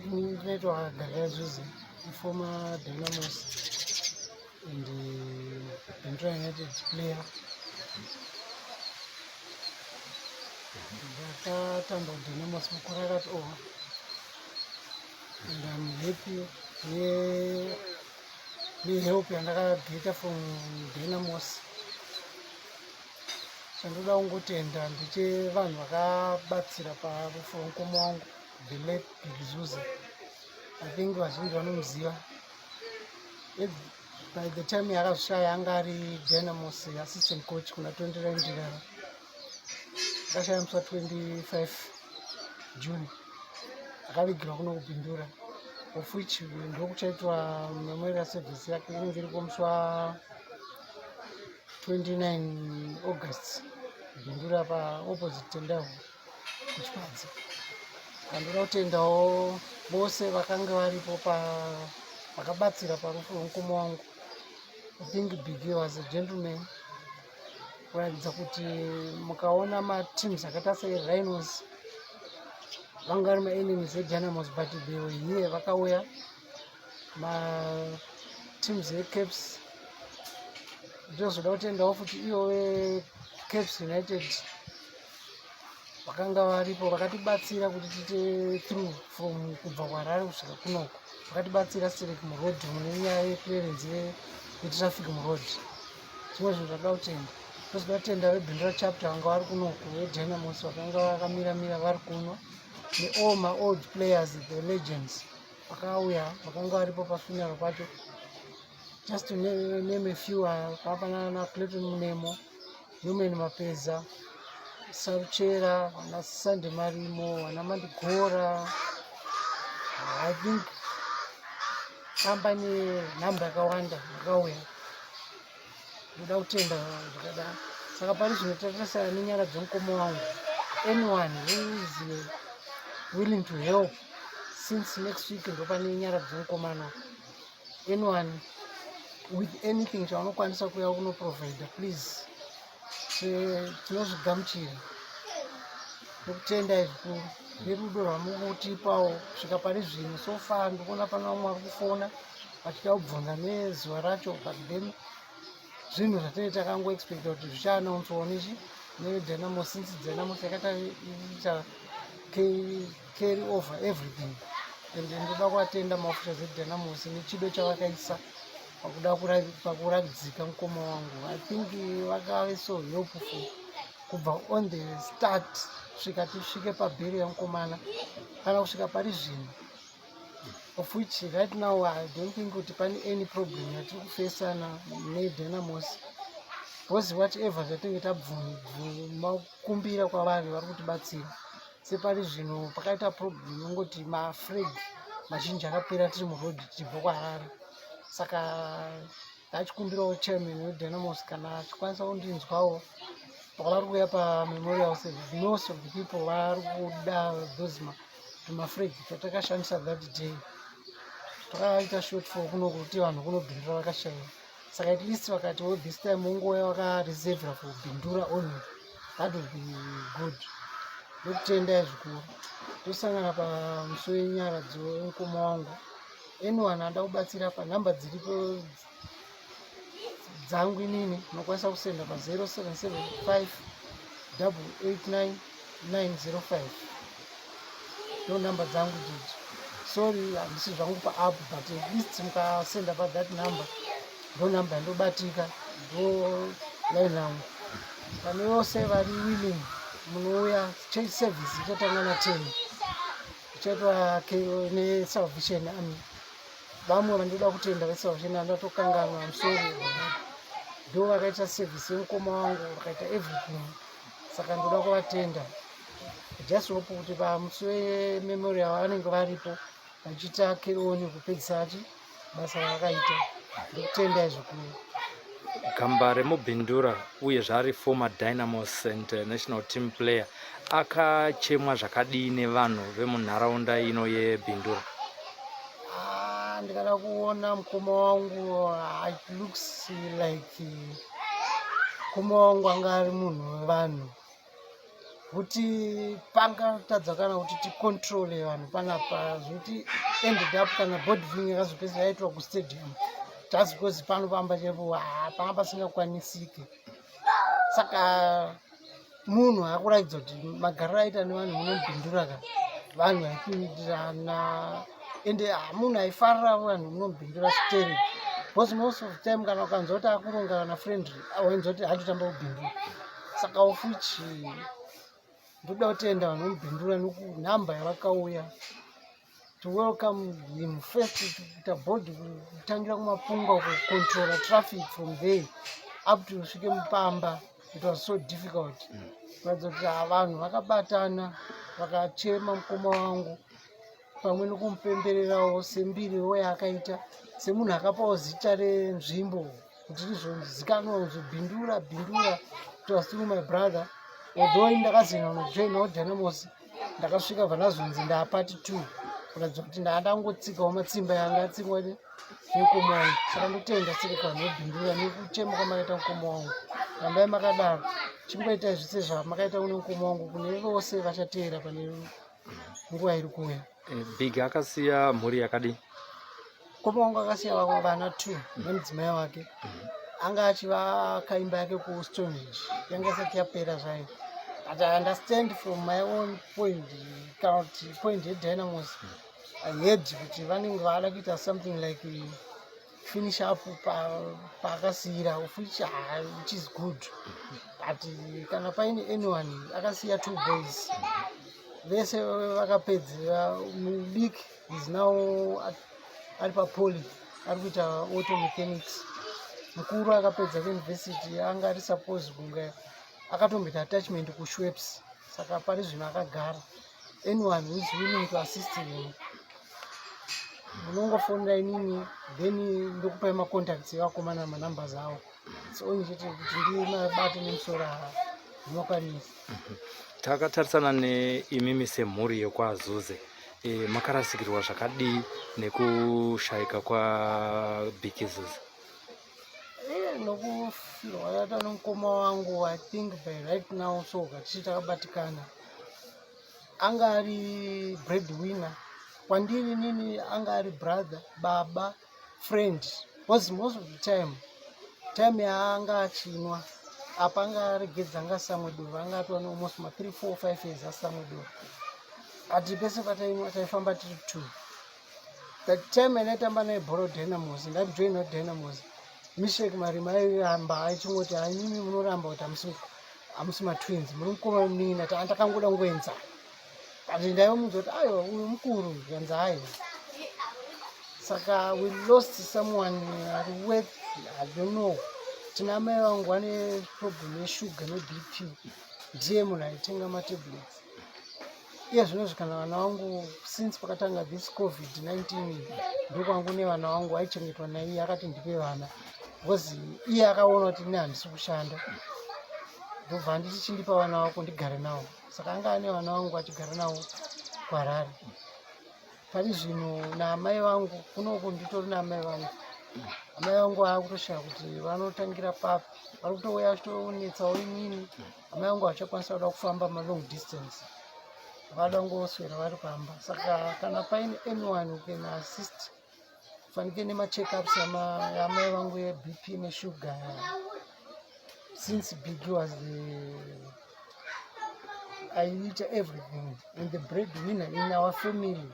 Ndinoitwa Garikai Zuze, former Dynamos and Bindura United player. Ndakatamba kuDynamos makore akati over and I'm happy nehelp yandakageta from Dynamos. Chandoda kungotenda ndechevanhu vakabatsira parufu rwemukoma wangu, the late Big Zuze. I think vazhinji vanomuziva. By the time yakazvishaya anga ari Dynamos assistant coach kuna 2019. Akashaya musi wa 25 June, akavigirwa kuno kuBindura, of which ndokuchaitwa memorial service yake inenge iriko musi wa 29 August, Bindura paopposite Tendau kuChipadze. Ndoda kutendawo vose vakanga varipo vakabatsira parufu rwemukoma wangu. I think Biggie was a gentleman, kuratidza kuti mukaona mateams akaita seRhinos vanga vari maenemies eDynamos, but they were here, vakauya. Mateams eCaps, ndozoda kutendawo futi ivo veCaps United vakanga varipo, vakatibatsira kuti tiite through from kubva kuHarare kusvika kunoko. Vakatibatsira sterek muroad mune nyaya yeclearance yetraffic muroad. Zvimwe zvinhu zvatoda kutenda. Tozoda kutenda veBindura chapter vanga vari kunoku, veDynamos vakanga vakamiramira vari kuno, neall maold players, the legends vakauya, vakanga varipo pafuneral pacho. Just to name a few, papana naClayton Munemo, Newman Mapeza, Saruchera, vana Sande Marimo, vana Mandigora. I think kambani nhamba yakawanda yakauya. Ndoda kutenda zvakadaro. Saka pari zvino tatasara nenyara dzemukoma wangu. Anyone who is willing to help, since next week ndopane nyara dzemukomana, anyone with anything chaunokwanisa kuuya kunoprovida, please, tinozvigamuchira nokutendai zvikuru nerudo rwamukutipawo kusvika pari zvino. So far ndikuona pana vamwe vari kufona vachida kubvunza nezuva racho, but then zvinhu zvatinenge takangoexpecta kuti zvichaannounswawo nechi neDynamos, since Dynamos yakaita ita carry over everything. And ndoda kuvatenda maofficials eDynamos nechido chavakaisa pakuda pakuradzika mukoma wangu. I think vakave so helpful kubva on the start kusvika tisvike pabheri yamukomana kana kusvika pari zvino, of which right now I don't think kuti pane any problem yatiri kufesana neDynamos, because whatever zvatinenge tabvumakumbira kwavari, vari kutibatsira. Separi zvino pakaita problem yongoti maflag mazhinji akapera tiri muroad tichibva kuHarare. Saka ndachikumbirawo chairman weDynamos, kana achikwanisa kundinzwawo, pavari kuuya pamemorial service, most of the people vari kuda those tumaflag twatakashandisa that day. Twakaita shortfall kuno kuti vanhu kunoBindura vakashaiwa. Saka at least vakatiwo this time ungouya wakareservera for Bindura only, that would be good. Ndokutendai zvikuru. Tosangana pamusi wenyara dzemukoma wangu. Anyone anoda kubatsira, panhamba dziripo dzangu inini, unokwanisa kusenda pa0775 889 905, ndo nhamba dzangu idzodzo. Sorry, handisi zvangu paapp, but at least mukasenda pathat number, ndo nhamba yandobatika, ndo line rangu. Pane vose vari willing, munouya. Church service ichatanga na10, ichaitwa neSalvation Army. Vamwe vandoda kutenda veSalvation Army, ndatokanganwa, I'm sorry, ndo vakaita service yemukoma wangu, vakaita everything. Saka ndoda kuvatenda. Just hope kuti pamusi wememorial vanenge varipo vachiita carry on kupedzisa chi basa ravakaita. Ndokutendai zvikuru. Gamba remuBindura uye zvaari former Dynamos and national team player, akachemwa zvakadii nevanhu vemunharaunda ino yeBindura? Ah, ndikada kuona mukoma wangu, it looks like mukoma wangu anga ari munhu wevanhu. Kuti pangatadza kana kuti ticontrole vanhu panapa, zvekuti ended up kana body viewing yakazopedzisira yaitwa kustadium just because pano pamba chaipo panga pasingakwanisike. Saka munhu akuratidza kuti magariro aita nevanhu munoMbindura ka, vanhu vaipindirana, ende munhu aifarira vanhu munoMbindura sterek, because most of the time kana ukanzwa kuti akuronga kana friendly, wainzwa kuti hatotamba kuBindura. Saka of which ndoda kutenda vanhu vemuBindura nekunhamba yavakauya to welcome him first, kuita board kutangira kumapungwa, kucontrola traffic from there up to svike mupamba. It was so difficult kuratidza kuti vanhu vakabatana, vakachema mukoma wangu pamwe nekumupembererawo sembiriwo yaakaita semunhu akapawo zita renzvimbo kuti rizozikanwa kunzi Bindura. Bindura, it was through my brother, although ndakazoenda kunojoinawo Dynamos, ndakasvika bva ndazonzi ndaapart two, kuratidza kuti ndaandangotsikawo matsimba yanga atsikwa nemukoma wangu. Saka ndotenda sirika vanhu veBindura nekuchema kwamakaita mukoma wangu. Rambai makadaro, chingoitai zvese zvamakaita kune mukoma wangu, kune vose vachateera pane nguva iri kuuya. Big akasiya mhuri yakadii? Mukoma wangu akasiya vamwe vana two nemudzimai wake. Anga achivaka imba yake kuStonehenge, yanga isati yapera zvayo, but I understand from my own point, kana kuti point yeDynamos, I heard kuti vanenge vada kuita something like finish up paakasiyira, of which is good. But kana paine anyone, akasiya two boys, vese vakapedzera. Mudiki is now ari papoly, ari kuita auto mechanics. Mukuru akapedza kuuniversity, anga ari suppose kunge akatomboita attachment kuSchweppes, saka pari zvino akagara. Anyone who is willing to assist him, munongofonera inini, then ndokupai macontacts evakomana, manumbers avo. It's only chete kuti ndimabate nemusoro, ndinokwanisa. Takatarisana neimimi semhuri yekwaZuze, makarasikirwa zvakadii nekushayika kwaBig Zuze? Nokufirwa yata nomukoma wangu, I think by right now so katichi takabatikana. Anga ari bread winner kwandiri nini, anga ari brother, baba, friend, because most of the time yaanga achinwa apa, anga aregedza, anga asamwe doro, anga atova nealmost ma 3 4 5 years asamwe doro. Ati pese patainwa taifamba tiri two. That time andaitamba naye bhora Dynamos, ndajoina Dynamos, Mishek Marima airamba achingoti, "Haimimi munoramba kuti hamusi matwins, muri mukoma munin'ina." Takangoda kungoenzana, but ndaivamunza kuti aiwa, uyu mukuru, zvanzi aiwa. Saka we lost someone ari worth, I don't know. Tina amai vangu vane problem yeshuga neBP, ndiye munhu aitenga matablets. Iye zvinozvi kana vana vangu, since pakatanga this COVID-19, ndokwangu nevana vangu aichengetwa naiye. Akati ndipe vana because iye akaona kuti ini handisi kushanda, ndobva anditi chindipa vana vako ndigare navo. Saka anga ane vana vangu achigara navo kuHarare pari zvino naamai vangu kunoku. Nditori naamai vangu. Amai vangu vaakutoshaya kuti vanotangira papi, vari kutouya vachitonetsawo inini. Amai vangu havachakwanisa kuda kufamba malong distance, vada kungoswera vari pamba. Saka kana paine anyone who can assist, fanike nemacheckups yamai vangu yeBP neshuga, since Big was the aiita everything and the bread winner in our family,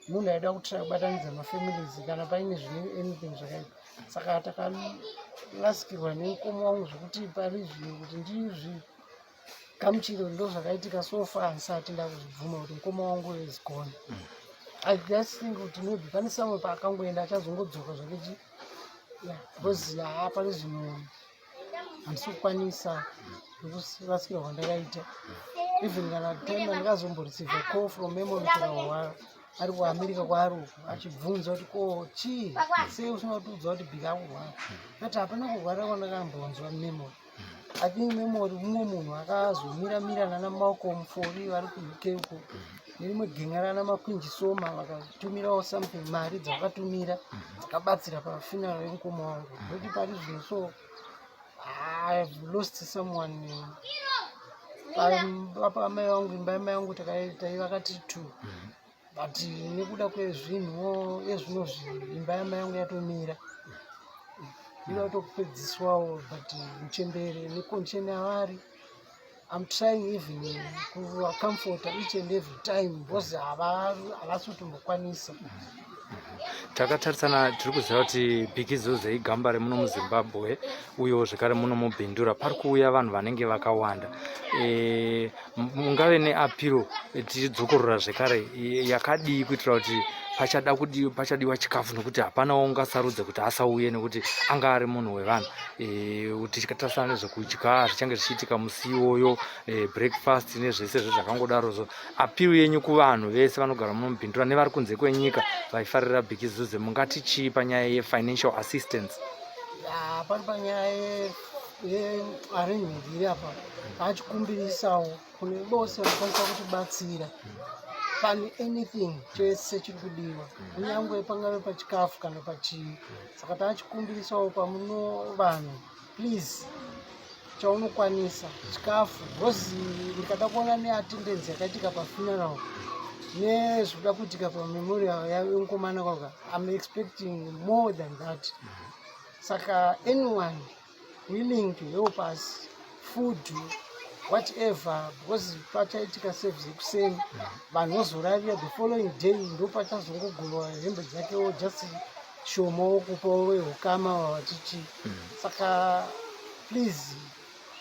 munhu aida kutry kubatanidza mafamilies kana paine zvine anything zvakaipa. Saka takarasikirwa nemukoma wangu zvekuti pari zvino kuti ndizvigamuchire ndo zvakaitika. So far handisati ndakuzvibvuma kuti mukoma wangu is gone. I just think kuti maybe pane samwe paakangoenda, achazongodzoka zvake chi, yeah, because haa, pari zvino handisi kukwanisa nekurasikirwa kwandakaita. Even kana time andikazomboreceive call from Memory Kurahwa ari kuAmerica kwaari uku, achibvunza kuti ko chii, sei usina kutiudza kuti Big akurwara, but hapana kurwara kwandakambonzwa. Memory, I think Memory mumwe munhu akazomira mira nana Malcolm Fori vari kuUK uko, nerimwe genga rana Makwinji Soma, vakatumirawo something, mari dzavakatumira dzakabatsira pafuneral yemukoma wangu. Nokuti pari zvino so I've lost someone. Papa amai vangu, imba yamai vangu taivaka tiri two, but nekuda kwezvinhuwo ezvinozvi imba yamai vangu yatomira, inoda kutopedziswawo, but muchembere necondition yavari, I'm trying even kuvacomforta each and every time because havasi kutombokwanisa. Takatarisana, tiri kuziva kuti Bhiki Zuze igamba remuno muZimbabwe, uyewo zvekare muno muBhindura pari kuuya vanhu vanenge vakawanda. Mungave neappeal, tichidzokorora zvekare, yakadii kuitira kuti pachada kudiwa, pachadiwa chikafu, nekuti hapana ungasarudze kuti asauye nekuti anga ari munhu wevanhu? Tichitarisana nezvekudya zvichange zvichiitika musi iwoyo, breakfast nezvese zvo zvakangodaro, so appeal yenyu kuvanhu vese vanogara muno muBhindura nevari kunze kwenyika vaifarira Bhiki Zuze, mungati chii panyaya yefinancial assistance? Ya, pari panyaya yearrangement iri apa, vachikumbirisawo kune vose vanokwanisa kutibatsira pane anything chese chiri kudiwa, kunyange pangave pachikafu kana pachii. Saka tachikumbirisawo pamuno vanhu, please, chaunokwanisa chikafu, because ndikada kuona neattendance yakaitika pafuneral nezvikuda kuitika pamemorial yemukomana kwaka, I'm expecting more than that. Saka anyone willing to help us, food, whatever, because pachaitika service yekuseni, vanhu vozorarira, the following day ndo pachazongogurwa hembe dzakewo, just shomawo kupawo vehukama vachichi. Saka please,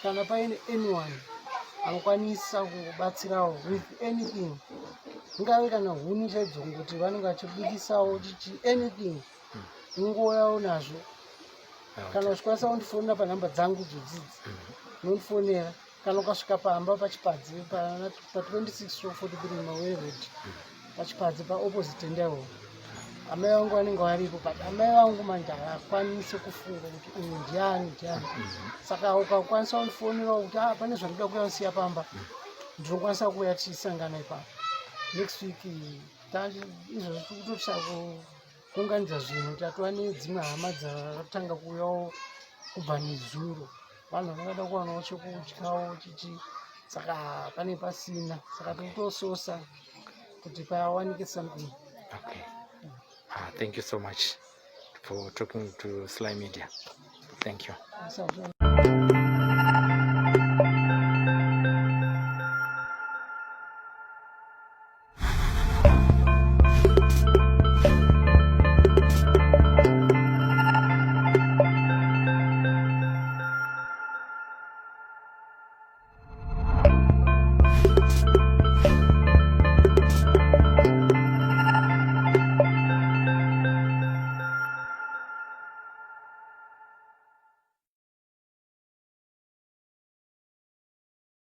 kana paine anyone anokwanisa kubatsirawo with anything, ingave kana huni chaidzo, kungoti vanenge vachibikisawo chichi, anything, unongouyawo nazvo. Kana uchikwanisa kundifonera panhamba dzangu dzodzidzi, unondifonera. Kana ukasvika pamba paChipadze pa26 43 Mawere Road, paChipadze paopposite Endewo, amai vangu vanenge varipo, but amai vangu manje havakwanisi kufunga kuti uyu ndiani, ndiani. Saka ukakwanisa kundifonerawo kuti, ah, pane zvandoda kuuya kusiya pamba, ndinokwanisa kuuya tichisangana ipapo next week. Izvozvo tiri kutotsva kuunganidza zvinhu, tatova nedzimwe hama dzatanga kuuyawo kubva nezuro, vanhu vangada kuwanawo chekudyawo chichi, saka pane pasina, saka tiri kutososa kuti pawanike something. Okay. Ah, thank you so much for talking to Sly Media. Thank you.